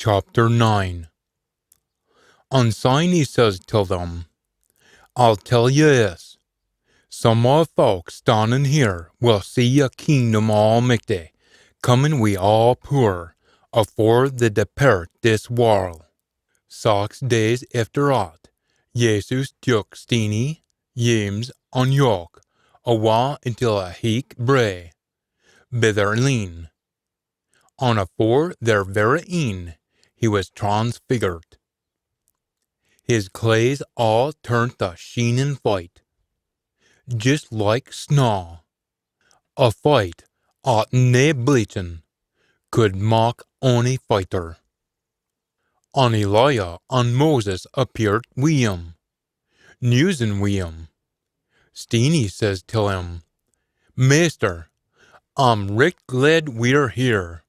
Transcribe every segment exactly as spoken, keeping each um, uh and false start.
Chapter nine. An syne he says till them, I'll tell ye this, some o the folk stannin here will see a kingdom Almichty comin wi aa pooer afore they depairt this warl. Sax days efter at, Jesus took Steenie, James, an Jock awa intil a heich brae, bi their leen. An afore their verra een he wis transfigured. His claes aa turnt tae sheenin fite, jist like snaw, a fite at nae bleachin could mak ony fiter. An Elijah an Moses appeared wi him, newsin wi him. Steenie says till him, Maister, I'm richt gled we're here.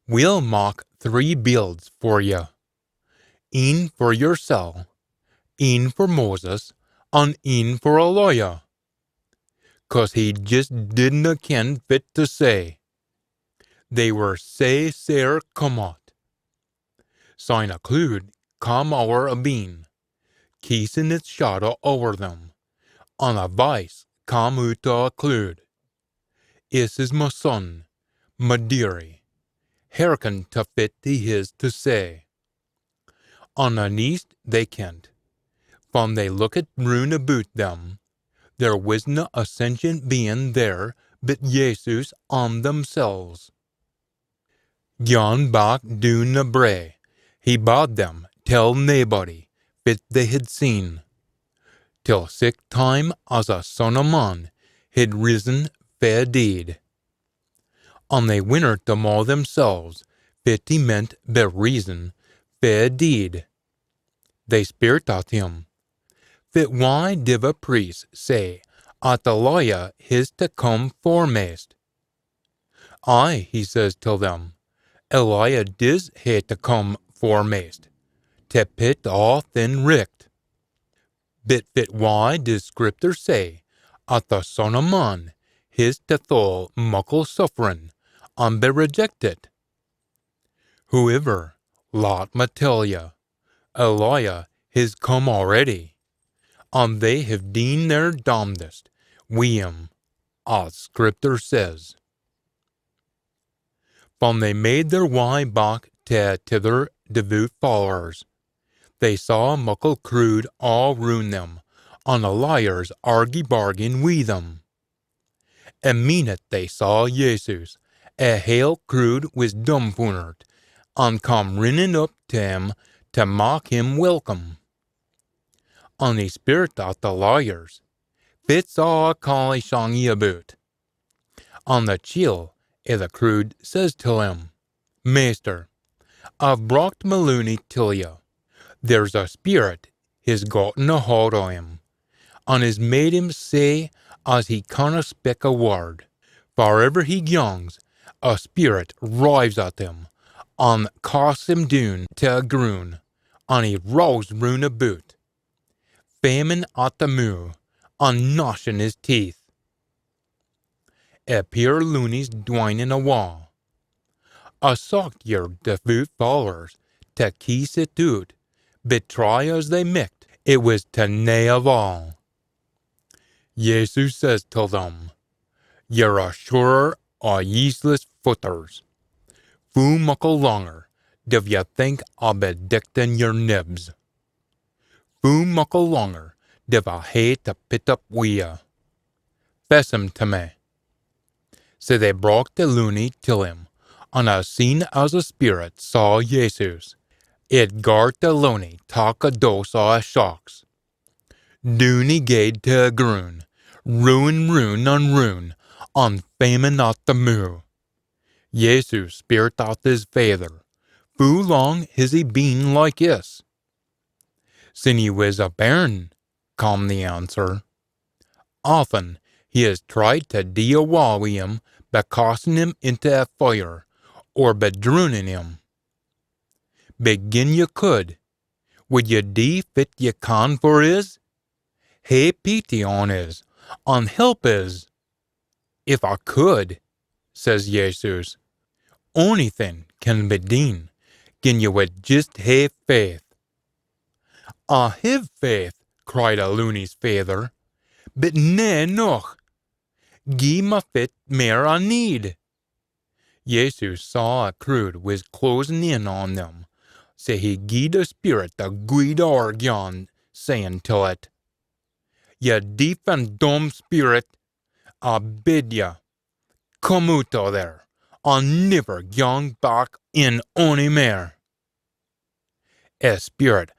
We'll mak three bields for ye, een for yersel, een for Moses, an een for Elijah. Cause he jist didna ken fit tae say. They were sae sair come at. Syne a clood cam ower abeen, keesin its shadda ower them, an a voice cam oot o a clood, Iss is ma son, ma dearie, hearken tae fit he his tae say. An the neist they kent, fan they lookit roon aboot them, there wisna a sentient bein there bit Jesus an themsels. Gyan back doon the brae, he bad them tell naebody fit they hid seen, till sic time as a Son o Man hid risen fae deid. An they winnert amo themsels fit he meant bi risen fae deid. They speirt at him, Fit wye div a priests say at Elijah his tae come foremaist? Ay, he says till them, Elijah dis hae tae come foremaist, tae pit aathin richt. Bit fit wye dis scripter say at the Son o Man his tae thole muckle sufferin an be rejected? Howiver, lat ma tell ye, Elijah his come already, an they hiv deen their damnedest wi him, as scripter says. Fan they made their wye back tae tither devoot followers, they saw a muckle crood aa roon them, an a lawyers argy-bargyin wi them. A meenit they saw Jesus, a hale crood wis dumfoonert, an come rinnin up tae him tae mak him welcome. An he speirt at the lawyers, Fit's aa a collieshangie aboot? An the chiel i the crood says till him, Maister, I've brocht ma loonie till ye. There's a speerit his gotten a haud o him, an his made him sae as he canna spik a wird. Farivver he gangs, a speerit rives at him, an casts him doon tae a groon, an he rows roon aboot, faemin at the moo, an gnashin his teeth. A peer loonie's dwinin awa. A socht yer devoot followers tae kees it oot, bit try as they micht, it wis tae nae avail. Jesus says till them, Ye're a shooer o eeseless footers. Foo muckle langer div ye think I'll be dichtin yer nibs? Foo muckle langer div I hae tae pit up wi ye? Fess him tae me. Sae they brocht the loonie till him, an as seen as a speerit saw Jesus, it gart the loonie tak a dose o a shocks. Doon he gaed tae a groon, rowin roon an roon, an faemin at the moo. Jesus speirt at his faither, Foo lang his he been like iss? Sin he wis a bairn, cam the answer. Aften he his tried tae dee awa wi him by castin him intae a fire, or by droonin him. Bit gin ye could, wid ye dee fit ye can for his? Hae peety on his, an help his. If I could, says Jesus, onything can be deen, gin ye wid jist hae faith." "I hiv faith," cried a loony's faither, "but nae eneuch. Gie ma fit mair I need." Jesus saw a crood wis closin in on them, sae he gied a spirit a gweed owergyaan, sayin till it, "Ye deef an dumb spirit, I bid ye, come oot o there, an niver gyang back in ony mair." A spirit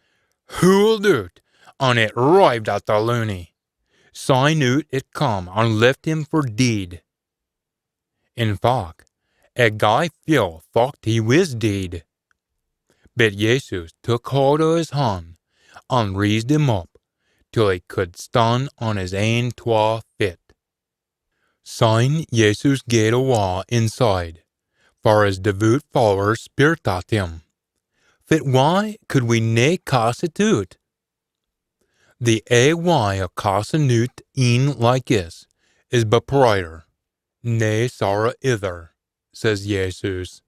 hooled oot, an it rived at the loony. Syne oot it cam an left him for deid. In fact, a gey feel thocht he wis deid. But Jesus took haud o his han, an raised him up, till he could stan on his ain twa fit. Syne Jesus gaed awa inside, for his devoot followers speirt at him, "Fit wye could we nae cast it oot?" "The ae wye o castin oot een like this is by prayer, nae sorra ither," says Jesus.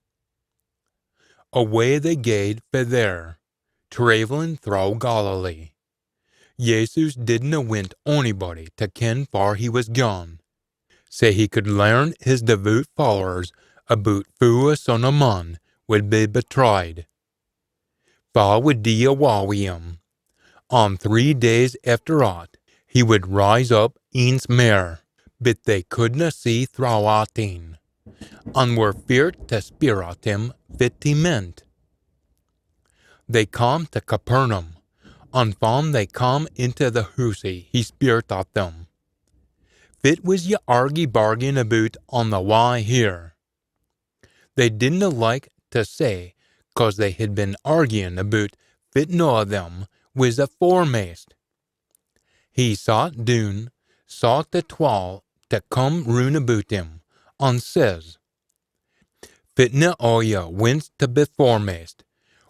Away they gaed fae there, traivellin throwe Galilee. Jesus didna wint onybody to ken far he wis gaun, sae he could learn his devoot followers aboot foo a Son o Man wid be betrayed, fa wid dee awa wi him, an three days efter at, he wid rise up eence mair, but they couldna see throwe at een, an were feart to speir at him fit he meant. They cam to Capernaum, an fan they cam into the hoosie he speirt at them, "Fit wis ye argy-bargyin aboot on the wye here?" They didna like to say, cause they had been argyin aboot fit o them wis a foremaist. He sat doon, sought the twal to come roon aboot him, an says, "Fitna o ye wints to be foremaist,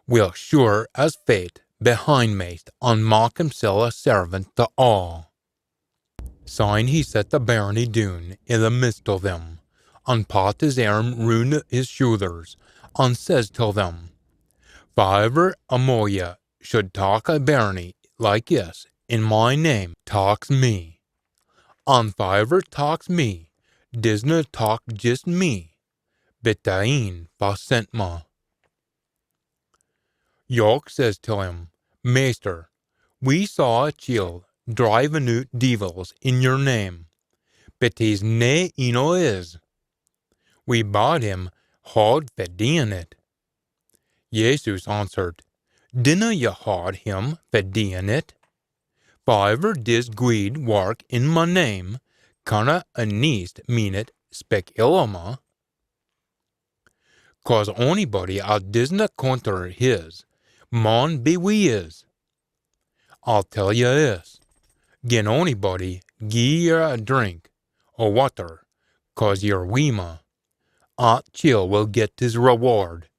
will sure as fate be hindmaist an mak himsel a servant to aa." Syne he set the bairnie doon i the midst o them, an pat his airm roon his shoothers, an says till them, "Faiver amo ye should tak a bairnie like this in my name taks me, an faiver taks me disna tak jist me, but the een fa sent ma." Jock says till him, "Maister, we saw a chiel drivin oot deevils in your name, but he's nae een o is. We bad him haud fae deein it." Jesus answered, "Dinna ye haud him fae deein it. Faiver dis gweed wark in my name, canna a neist meenit spik ill o ma. Cause onybody at disna conter his, maun be wi his. I'll tell ye this, gin onybody gie ye a drink o water cause ye're wi ma, at chiel will get his reward.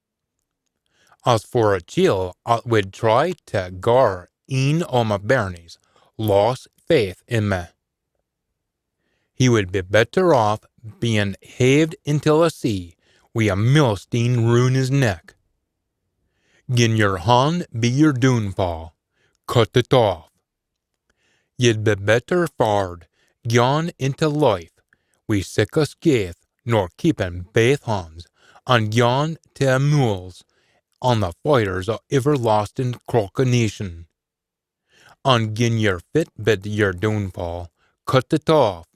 As for a chiel at wid try to gar een o my bairnies loss faith in me, he wid be better aff bein haved intil a sea wi a millsteen roon his neck. Gin your han be your doonfaa, cut it aff. Ye'd be better farred gyaan into life wi sic a skaith nor keepin baith hans, an gyaan to a mools an the fires o iverlastin crockanation. An gin your fit be your doonfaa, cut it aff.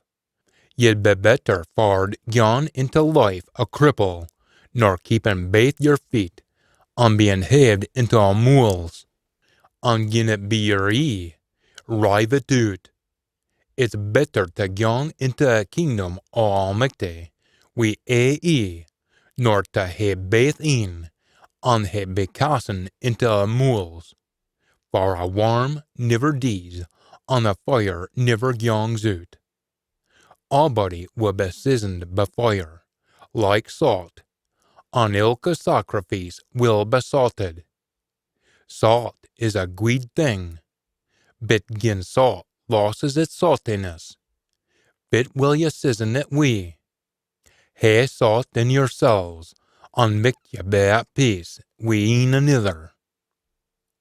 Ye'd be better farred gyaan into life a cripple, nor keepin baith your feet, an bein haved into a mools. An gin it be your ee, rive it oot. It's better to gyaan into a kingdom o Almichty wi ae ee, nor to hae baith een, an hae be cassen into a mools. For a worm niver dees, an a fire niver gyangs oot. Aabody will be seasoned by fire, like salt, an ilka sacrifice will be salted. Salt is a gweed thing, but gin salt losses its saltiness, fit will ye season it wi? Hae salt in yourselves, an mak ye be at peace wi een anither.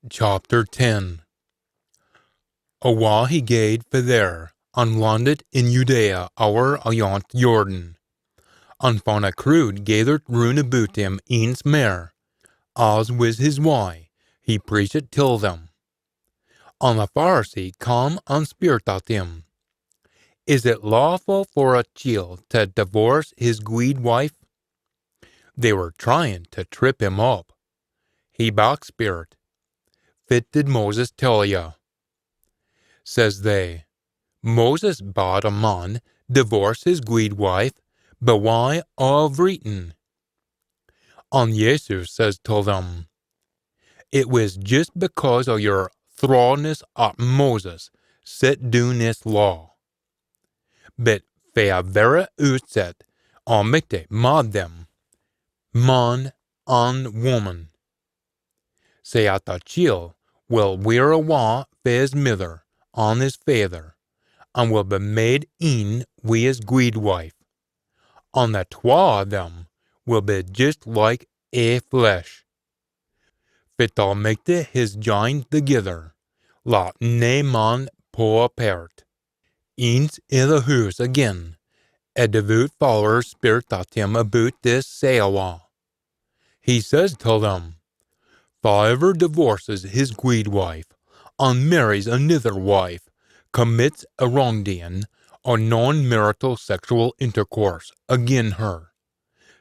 Chapter ten. Awa he gaed fae there, an landed in Judea ower ayont Jordan. An fan a crowd gathered roon aboot him eence mair, as wis his wye, he preached till them. An the Pharisee cam an speirt at him, "Is it lawfu for a chiel tae divorce his gweed wife?" They were tryin tae trip him up. He back speirt, "Fit did Moses tell ye?" Says they, "Moses bad a man divorce his gweed wife, be wye o vreetin." An Jesus says till them, "It wis jist because o your thrawness at Moses set doon this law. But fae a verra ootset, Almichty made them, man an woman. Sae at a chiel will wear awa fae his mither an his faither, an will be made een wi his gweed wife. An the twa o them will be jist like ae flesh. Fit Almichty his jined thegither, lat nae man pu apairt." Eence i the hoose again, a devoot follower speirt at him aboot this sae awa. He says till them, "Faever divorces his gweed wife, an marries anither wife, commits a wrangdeein o non-marital sexual intercourse agin her.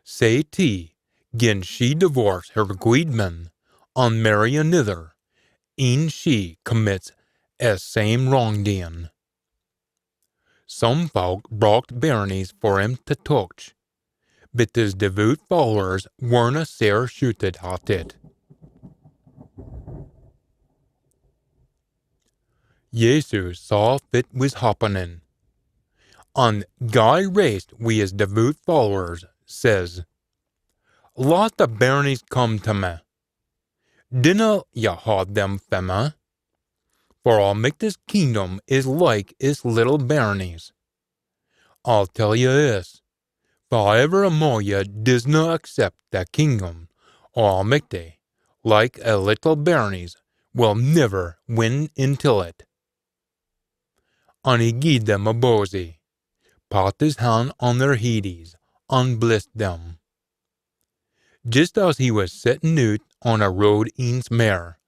Sae tee, gin she divorce her gweedman, an marry anither, een she commits a same wrangdeein." Some fowk brocht bairnies for him tae touch, but his devoot followers werena sair shooted at it. Jesus saw fit wis happenin, an gey raised wi his devoot followers, says, "Lat the bairnies come tae me. Dinna ye haud them fae me, for Almichty's kingdom is like is little bairnies. I'll tell ye this, faever amo ye disna accept the kingdom o Almichty like a little bairnies will niver win intil it." An he gied them a bosie, pat his han on their heidies, an blessed them. Jist as he wis settin oot on a road eence mair,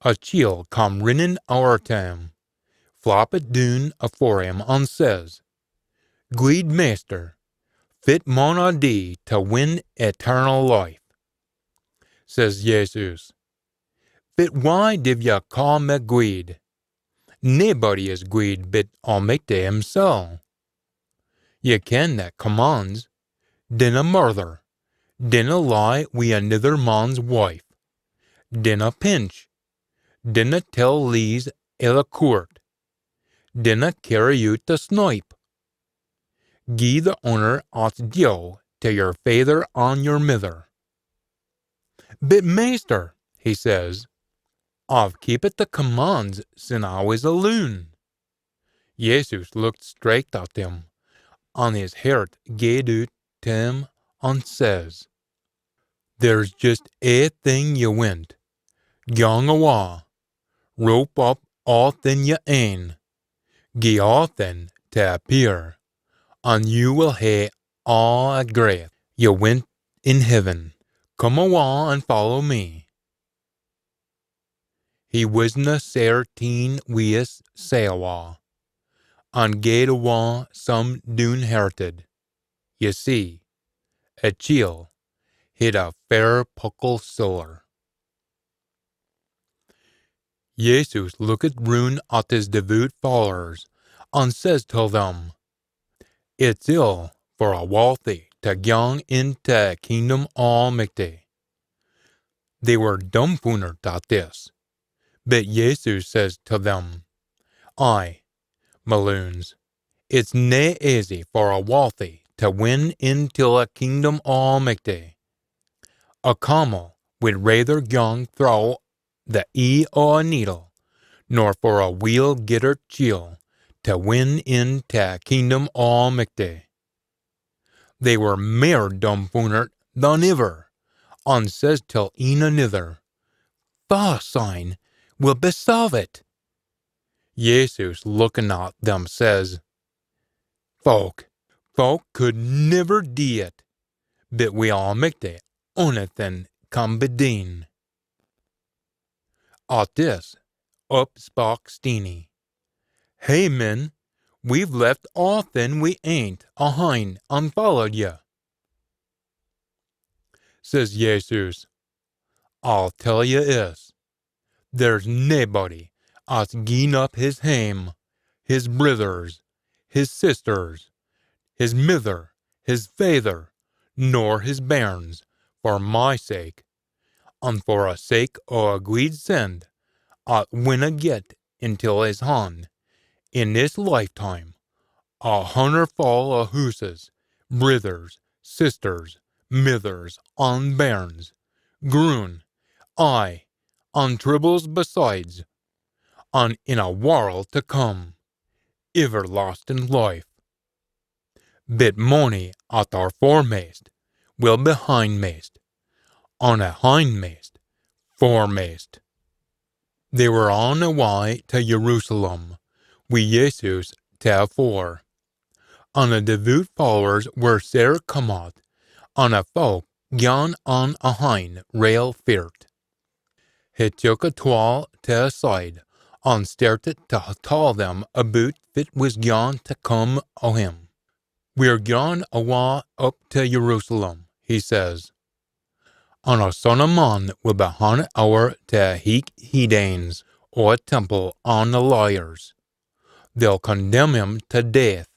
a chiel cam rinnin ower tae him, flappit doon afore him, an says, "Gweed Maister, fit maun I dee tae win eternal life?" Says Jesus, "Fit wye div ye caa me gweed? Naebody is gweed bit Almichty himsel. Ye ken the commands: dinna murther, dinna lie wi anither man's wife, dinna pinch, dinna tell lees i the coort, dinna cairry oot the snipe, gie the honour at's due tae your faither an your mither." "Bit Maister," he says, "I've keepit the commands sin I wis a loon." Jesus looked straicht at him, an his hert gaed oot tae him, an says, "There's jist ae thing ye wint. Gang awa, rope up aathin ye ain, gie aathin tae a peer, an ye will hae aa a graith ye wint in heaven. Come awa an follow me." He wisna sair teen wi his say awa, an gaed awa some doonhertit. Ye see, a chiel hid a fair puckle siller. Jesus lookit roon at his devoot followers, an says till them, "It's ill for a walthy tae gyang intae a kingdom o Almichty." They were dumfoonert at this, but Jesus says tae them, "Ay, ma loons, it's nae aisy for a walthy tae win intil a kingdom o Almichty. A camel wid raither gyang throwe the ee o a needle, nor for a weel-gaithert chiel tae win intae a kingdom o Almichty." They were mair dumfoonert than iver, an says till een anither, "Fa syne will be savit?" Jesus, lookin at them, says, "Folk, folk could niver dee it, but wi Almichty onything can be deen." At this, up spak Steenie. "Hey, men, we've left aathing we aint ahin an followed ye." Says Jesus, "I'll tell ye this, there's naebody at's gien up his hame, his brithers, his sisters, his mither, his faither, nor his bairns, for my sake, an for a sake o a gweed send at winna get intil his han in this lifetime, a hunnerfaul o hooses, brithers, sisters, mithers, an bairns, groon, ay, an tribbles besides, an in a warl to come, iverlastin life. But mony at are foremaist will be hinmaist, an a hinmaist foremaist." They were on a wey to Jerusalem, wi Jesus to a fore, an a devoot followers were sair come at, an a folk gaun on ahin rael feart. He took a twal to a side, an started to tell them aboot fit wis gaun to come o him. "We're gaun awa up to Jerusalem," he says, "an a Son o Man will be handit ower to a heich heid anes o a temple an the lawyers. They'll condemn him to death.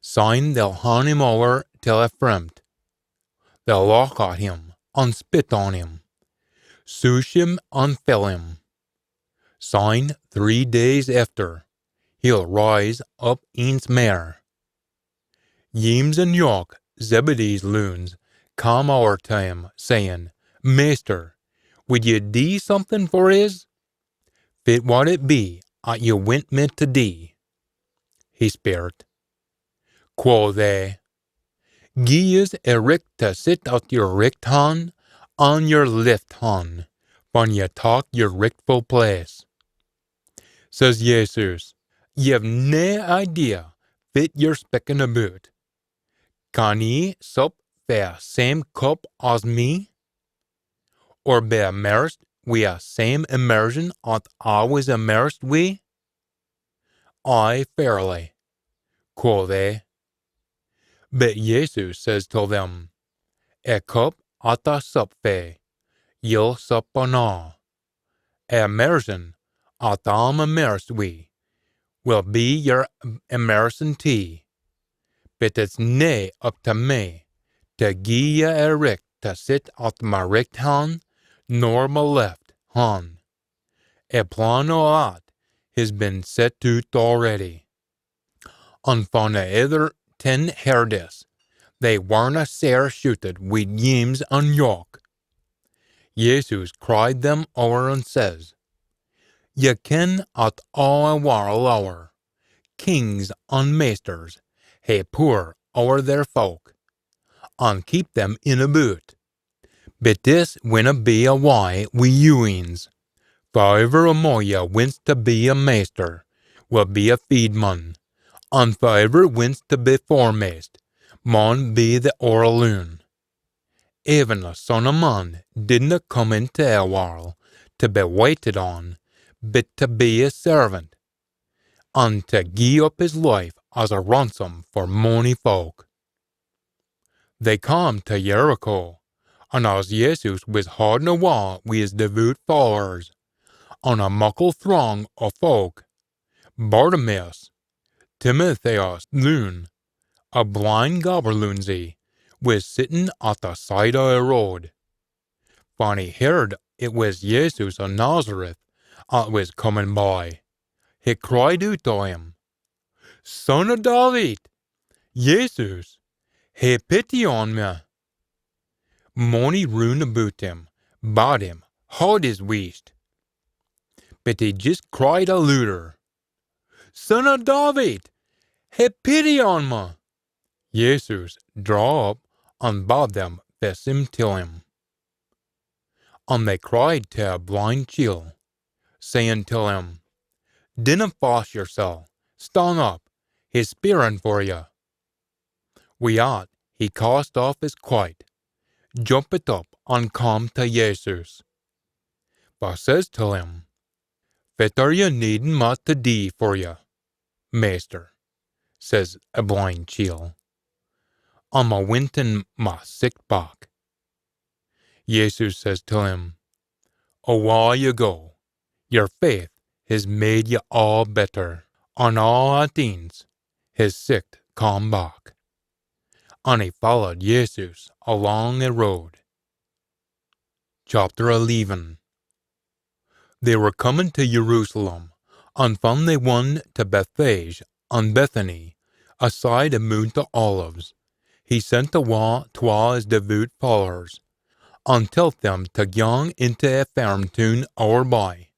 Syne they'll hand him ower till a fremt. They'll lauch at him, an spit on him, soosh him, an fell him. Syne three days efter, he'll rise up eence mair." Jeems an Jock, Zebedee's loons, cam ower to him, sayin, "Maister, wid ye dee something for is?" "Fit wad it be at ye wint me to dee?" he speirt. Quo they, "Gie us a richt to sit at your richt han an your left han, fan ye tak your richtful place." Says Jesus, "Ye've nae idea fit you're spikkin aboot. Can ye sup fae a same cup as me, or be immersed wi a same immersion at I wis immersed wi?" "Ay, fairly," quo they. But Jesus says to them, "A cup at I sup fae, ye'll sup an aa. A immersion at I'm immersed wi will be your immersion tee. But it's nae up to me to gie ye a richt to sit at my richt han nor my left han. A plan o that has been set oot already." An fan the ither ten heard this, they werena sair shooted wi Jeems an Jock. Jesus cried them ower an says, "Ye ken at aa a warl ower, kings an maisters hae pooer ower their folk, an keep them in aboot. But this winna be a wey wi you eens. Faaever amo ye wints to be a maister, will be a feedman, an faaever wints to be foremaist, maun be the orra loon. Even the Son o Man didna come intae a warl to be waited on, but to be a servant, an to gie up his life as a ransom for mony folk." They cam to Jericho, an as Jesus wis haudin awa wi his devoot followers, an a muckle thrang o folk, Bartimaeus, Timotheus' loon, a blin gabberlunzie, wis sittin at the side o a road. Fan he heard it wis Jesus o Nazareth at wis comin by, he cried oot to him, "Son o David, Jesus, hae pity on me." Mony roon aboot him bad him haud his wheesht, but he jist cried a louder, "Son o David, hae pity on me." Jesus draw up an bad them fess him till him. An they cried tae a blind chiel, sayin till him, "Dinna fash yoursel, stan up, he's speirin for you." Wi at he cast aff his quite, jumpit up an cam tae Jesus. Fa says till him, "Fit are you needin ma tae dee for you?" "Maister," says a blind chiel, "I'm a wintin ma sicht back." Jesus says till him, "Awa you go, your faith has made you aa better." An aa at eence his sicht cam back, an he followed Jesus alang a road. Chapter eleven. They were comin tae Jerusalem, an fan they won tae Bethphage an Bethany, aside a Moont o Olives, he sent awa twa his devoot followers, an telt them tae gyang intae a fairm toon ower by,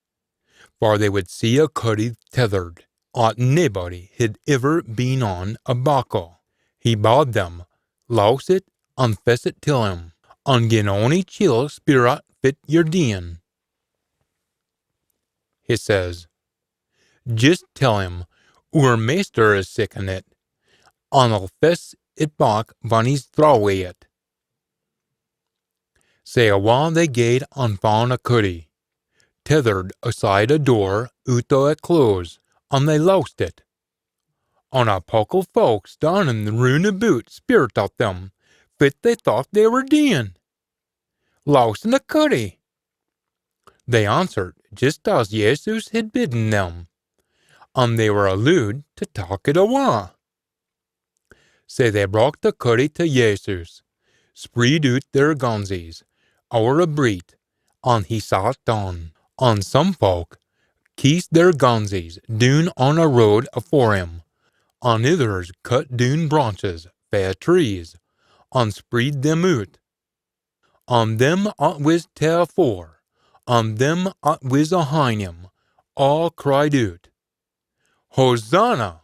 for they wid see a cuddy tethered, at naebody hid ever been on a back o. He bad them lowse it an fess it till him, an gin ony chiel speir at fit you're deein, he says, jist tell him oor maister is sikkin it, an he'll fess it back fan he's throwe wi it. Sae awa they gaed an fan a cuddy, tethered aside a door oot o a close, an they lowsed it. An a puckle folk stannin roon aboot speirt at them fit they thocht they were deein, lowsin a cuddy. They answered jist as Jesus hid bidden them, an they were allooed tae tak it awa. Sae they brocht the cuddy tae Jesus, spreed oot their ganzies ower a breet, an he sat doon. An some folk keest their ganzies doon on a road afore him, an ithers cut doon branches fae trees, an spreed them oot. An them at wis tae a fore, an them at wis ahin him, aa cried oot, "Hosanna!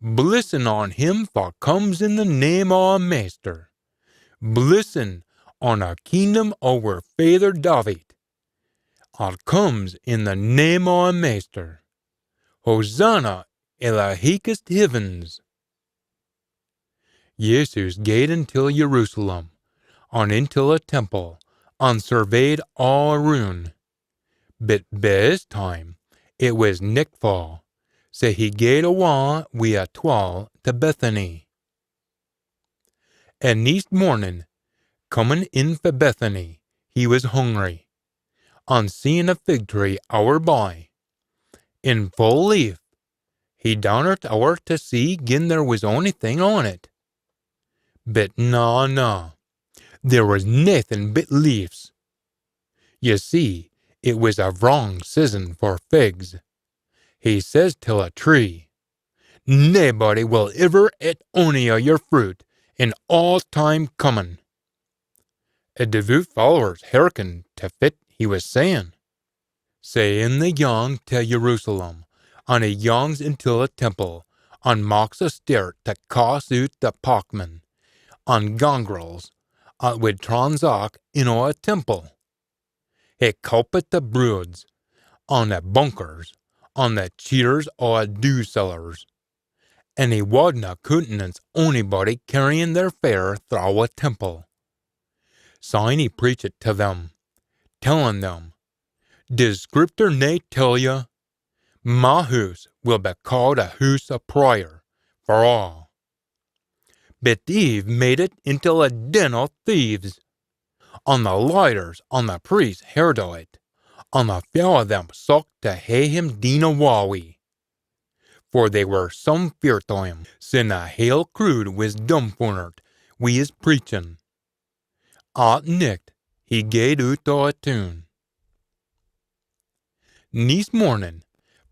Blissin on him fa comes in the name o a Maister! Blissin on a kingdom o wir faither David, at comes in the name o a Maister! Hosanna i the heichest heavens!" Jesus gaed intil Jerusalem, an intil a temple, an surveyed aa roon. But by this time it wis nichtfa, sae he gaed awa wi a twal tae Bethany. An neist mornin, comin in fae Bethany, he wis hungry, an seein a fig tree ower by, in full leaf, he daunert ower tae see gin there wis onything on it. But na, na, there wis naething but leaves. Ye see, it wis a wrang season for figs. He says till a tree, "Naebody will iver ait ony o your fruit in aa time comin." A devoot followers hearkened tae fit he wis sayin. Sae in they gyang tae Jerusalem, an he gyangs intil a temple, an maks a stert tae cast oot the packmen, an gangrels, at wid transact in a temple. He cowpit the broods, an the bunkers, an the cheers o a doo sellers, an he wadna coontenance onybody cairryin their fare throwe a temple. Syne he preached tae them, tellin them, "Dis Scriptur nae tell ye, 'My hoose will be caaed a hoose o prayer for aa'? But ye've made it intil a den o thieves." An the lawyers an the priests heard o it, an a fyow o them socht tae hae him deen awa wi. For they were some feart o him, sin a hale crood wis dumfoonert wi his preachin. At nicht he gaed oot o a toon. Neist mornin,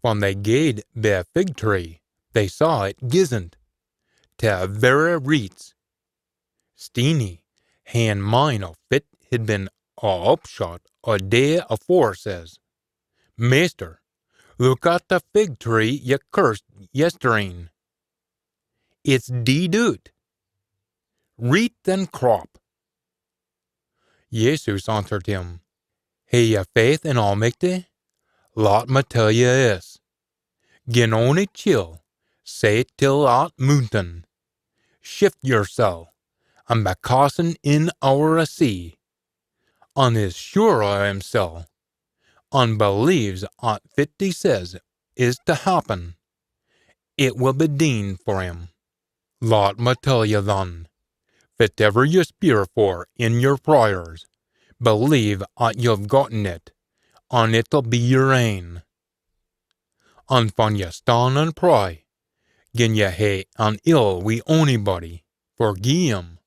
fan they gaed by a fig tree, they saw it gizzent tae a verra reets. Steenie, haein mind o fit hid been a upshot a day afore, says, "Maister, look at the fig tree ye cursed yestreen. It's deed oot, reet an crop." Jesus answered him, Hae ye faith in Almichty? Lat me tell ye this. Gin ony chiel say till at moontain, "Shift yoursel, an be cassen in ower a sea," an is sure o himsel, an believes at fit he says is tae happen, it will be deen for him. Lat me tell ye then, fitever ye speir for in yer prayers, believe at ye've gotten it, an it'll be yer ain. An fan ye stan an pray, gin ye hae an ill wi onybody, forgie him,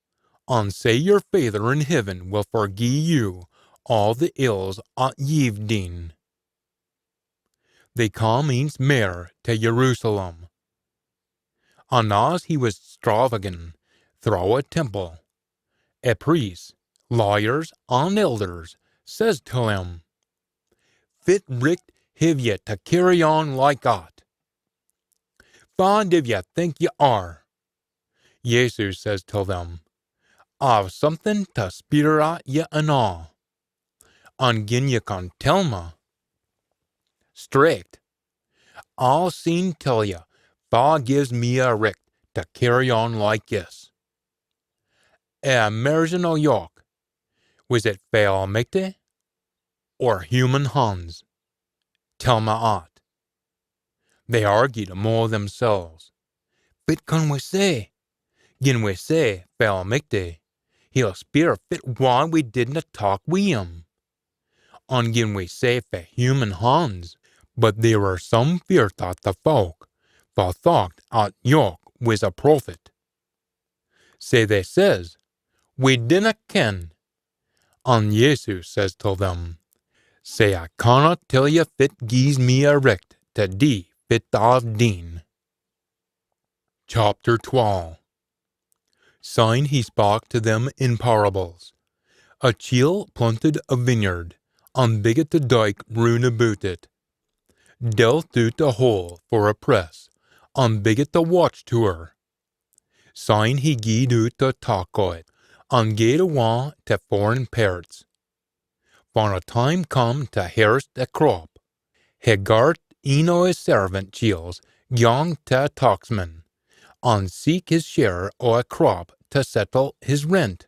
an sae yer Faither in heaven will forgie you aa the ills at ye've deen. They cam eence mair tae Jerusalem. An as he wis stravaigin throwe a temple, a priests, lawyers, an elders says till him, "Fit richt hiv ye tae cairry on like at? Fa div ye think ye are?" Jesus says till them, "A've something tae speir at ye an aa, an gin ye can tell me straicht, A'll seen tell ye fa gies me a richt tae cairry on like this. A immersion o Jock, wis it fae Almichty or human hans? Tell me at." They argued amo themsels. "Fit can we say? Gin we say fae Almichty, he'll speir fit wye we didna tak wi him. An gin we say fae human hans," but they were some feart at the folk, fa thocht at Jock wis a prophet. Sae they says, "We dinna ken." An Jesus says till them, "Sae I canna tell ye fit gies me a richt tae dee fit A've deen." Chapter twelve. Syne he spak tae them in parables. A chiel plantit a vineyard, an biggit a dyke roon aboot it, delved oot a hole for a press, an biggit a watch tower. Syne he gied oot a tak o it, an gaed awa tae foreign pairts. Fan a time come tae hairst a crop, he gart een o his servant chiels gang tae a tacksman, an seek his share o a crop tae settle his rent.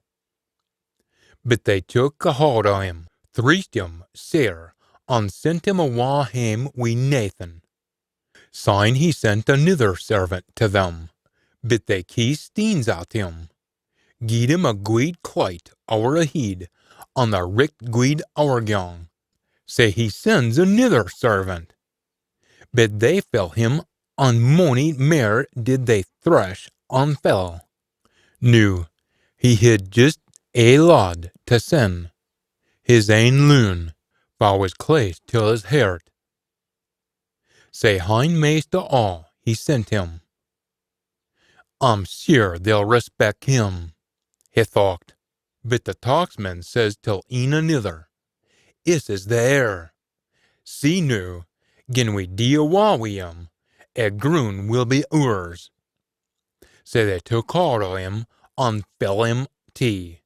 But they took a haud o him, threeshed him sair, an sent him awa hame wi naethin. Syne he sent anither servant tae them, but they cast steens at him, gied him a gweed clyte ower a heid, an a richt gweed owergaun. Sae he sends anither servant, but they fell him, an mony mair did they thrash an fell. Noo, he hid jist ae lad tae send, his ain loon, fa wis close till his hert. Sae hinmaist o aa he sent him. "A'm seer they'll respect him," he thocht. But the tacksman says till een anither, "Iss is the heir. See noo, gin we dee awa wi him, a groon will be oors." Sae they took haud o him, an fell him tee,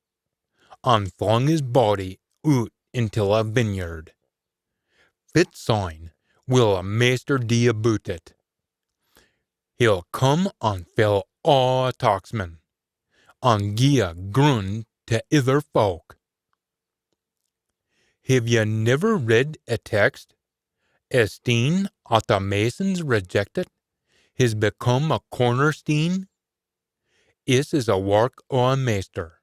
an flung his body oot intil a vineyard. Fit syne will a maister dee aboot it? He'll come an fell aa a tacksmen, an gie a groon tae ither fowk. Hiv ye niver read a text? A steen at the masons rejected his become a corner steen. Iss is a wark o a maister,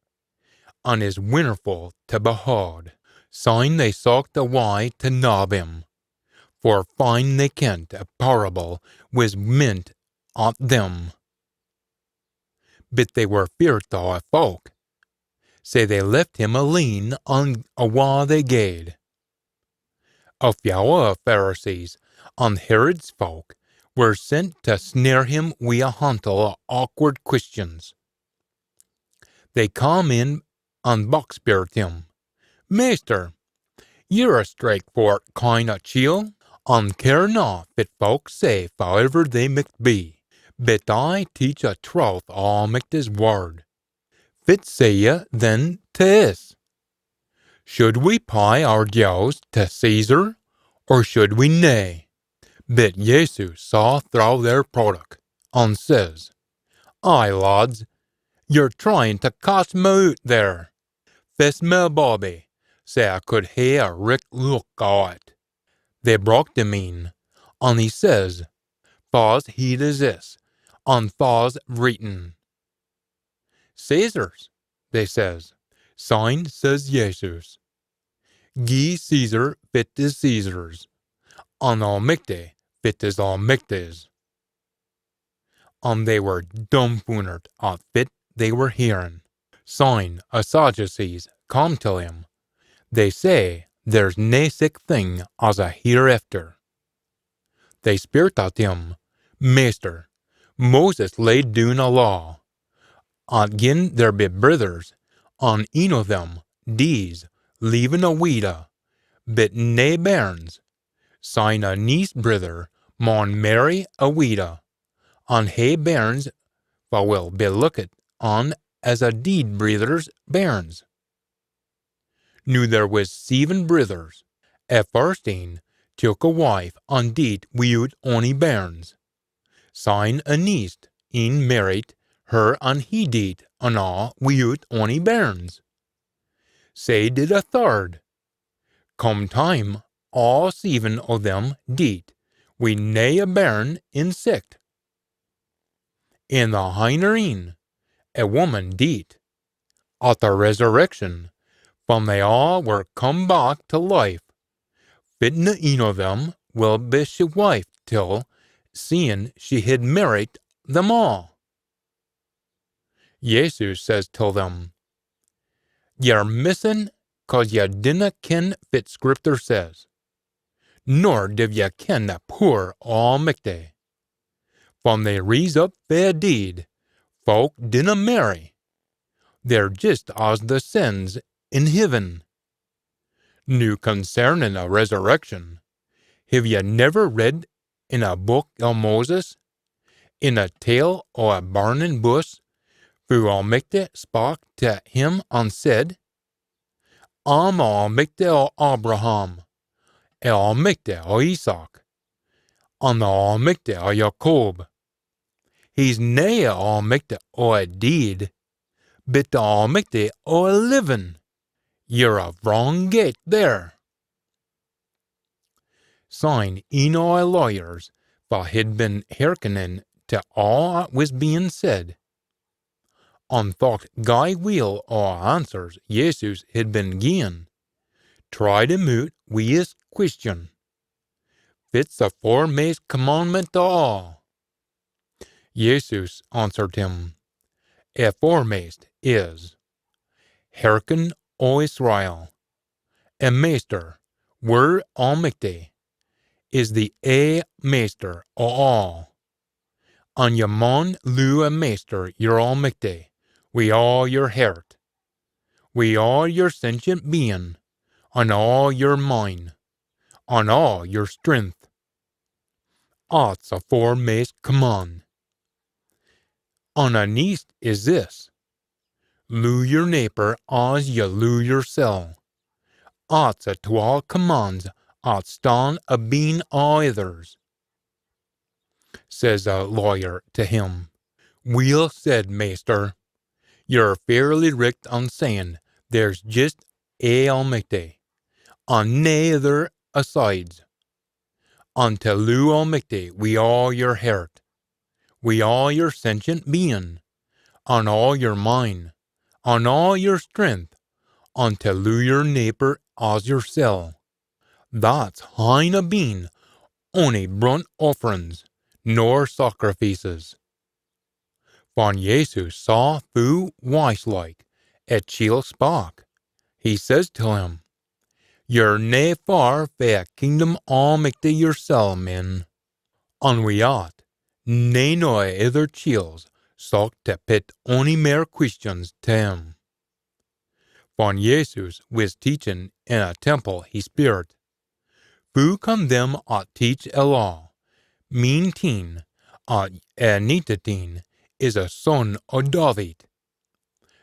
an is winnerfu tae behaud. Syne they socht a wye tae nab him, for fine they kent a parable wis meant at them. But they were feart o a fowk, sae they left him aleen an awa they gaed. A fyow o a Pharisees an Herod's fowk were sent tae snare him wi a hantle o awkward questions. They cam in an backspeirt him, "Maister, ye're a straightforrit kind o chiel, an care na fit fowk say faaivver they micht be, but aye teach a trowth o Almichty's wird. Fit say ye then tae iss? Should we pey oor dues tae Caesar, or should we nae? But Jesus saw throwe their protick, an says, Aye, lads, ye're tryin tae catch me oot there. Fess me a bawbee, sae I could hae a richt look o it. They brocht him een, an he says, Fa's heid is this, an fa's vreetin? Caesar's, they says. Syne says Jesus, Gie Caesar fit is Caesar's, an Almichty fit is Almichty's. An they were dumfoonert at fit they were hearin. Syne a Sadducees come till him. They say there's nae sic thing as a hereafter. They speirt at him, Maister, Moses laid doon a law, at gin there be brithers, an een o them dees, leavin a weeda, but nae bairns, syne a neist brither maun mairry a weeda, an hae bairns, fa will be lookit on as a deid brither's bairns. Noo there wis seven brithers. A first een took a wife an deed wi'oot ony bairns. Syne a neist een mairriet her an he deed an aa wi'oot ony bairns. Sae did a third. Come time, aa seven o them deed, wi nae a bairn in sicht. An the hinner een, a woman deed, at the resurrection, fan they aa were come back tae life, fitna een o them will be she wife till, seein she hid mairriet them aa. Jesus says till them, Ye're missin cause ye dinna ken fit Scriptur says, nor div ye ken the pooer o Almichty. Fan they rise up fae deid, folk dinna mairry. They're jist as the saints in heaven. Noo concernin a resurrection, hiv ye never read in a book o Moses, in a tale o a burnin buss, foo Almichty spak tae him an said, I'm a Almichty o Abraham, a Almichty o Isaac, an a Almichty o Jacob. He's nae a Almichty o a deid, but a Almichty o a livin. Ye're a wrang gate there. Syne een o a lawyers, fa hid been hearkenin tae aa at wis bein said, an thocht gey weel o a answers Jesus hid been giein, tried him oot wi this question, Fit's the foremaist commandment o aa? Jesus answered him, A foremaist is, Hearken, O Israel, a Maister, wir Almichty, is the ae Maister o aa. An ye maun loo a Maister yer Almichty wi aa yer hert, wi aa yer sentient bein, an aa yer mind, an aa yer strength. At's a foremaist command. An a neist is this, Loo yer neeper as ye loo yersel. At's a twa commands at stan abeen aa ithers. Says a lawyer tae him, Weel said, Maister. Ye're fairly richt in sayin there's jist ae Almichty, an nae ither asides. An tae loo Almichty wi aa yer hert, wi aa yer sentient bein, an aa yer mind, an aa yer strength, an tae loo yer neeper as yersel. That's hine abeen ony brunt offerins nor sacrifices. Fan Jesus saw foo wise like a chiel spak, he says till him, Ye're nae far fae a kingdom Almichty yersel, min. An wi at, nane o a ither chiels socht tae pit ony mair questions tae him. Fan Jesus wis teachin in a temple he speirt, Foo come them at teach a law, mainteen at a Anointit Een is a son o David?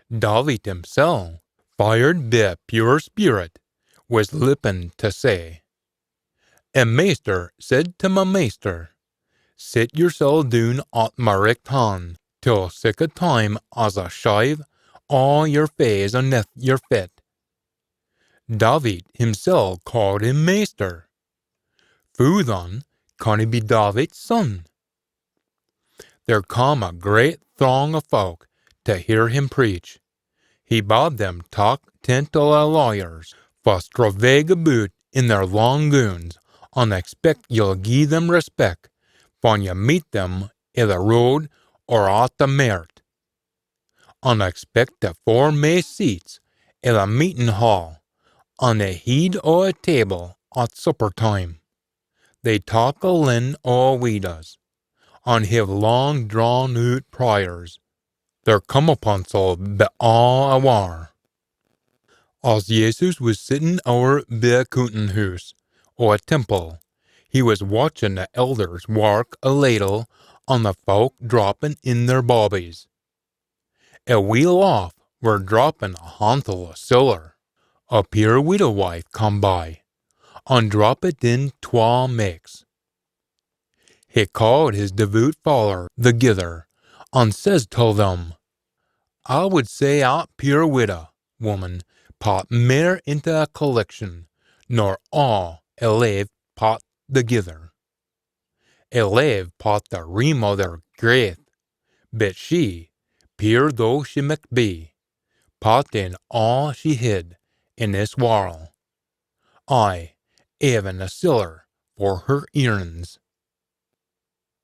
David himsel, fired bi a pure spirit, wis lippin tae say, "A maister said tae ma maister, 'Sit yersel doon at ma richt han till sic a time as A shave aa yer faes aneth yer fit.'" David himsel caaed him maister. Foo than can he be David's son? There cam a great throng o folk tae hear him preach. He bad them tak tent o a lawyers, fa stravaig aboot in their lang goons, an expect ye'll gie them respect fan ye meet them i the road or at the mairt. An expect the foremaist seats i the meetin hall, an the heid o a table at supper time. They tak a len o a weedas, an hiv lang drawn oot prayers. Their comeuppance'll be aa a waur. As Jesus wis sittin ower bi a coontin hoose o a temple, he wis watchin the elders wark a ladle an the folk drappin in their bawbees. A weel aff were drappin a hantle o siller. A peer weeda wife cam by, an drappit in twa maiks. He caaed his devoot followers thegither, an says till them, "I wid say at peer weeda woman pat mair intae a collection nor aa a lave pat thegither. A lave pat the ream o their graith, but she, peer though she micht be, pat in aa she hid in this warl, ay, even a siller for her eerans."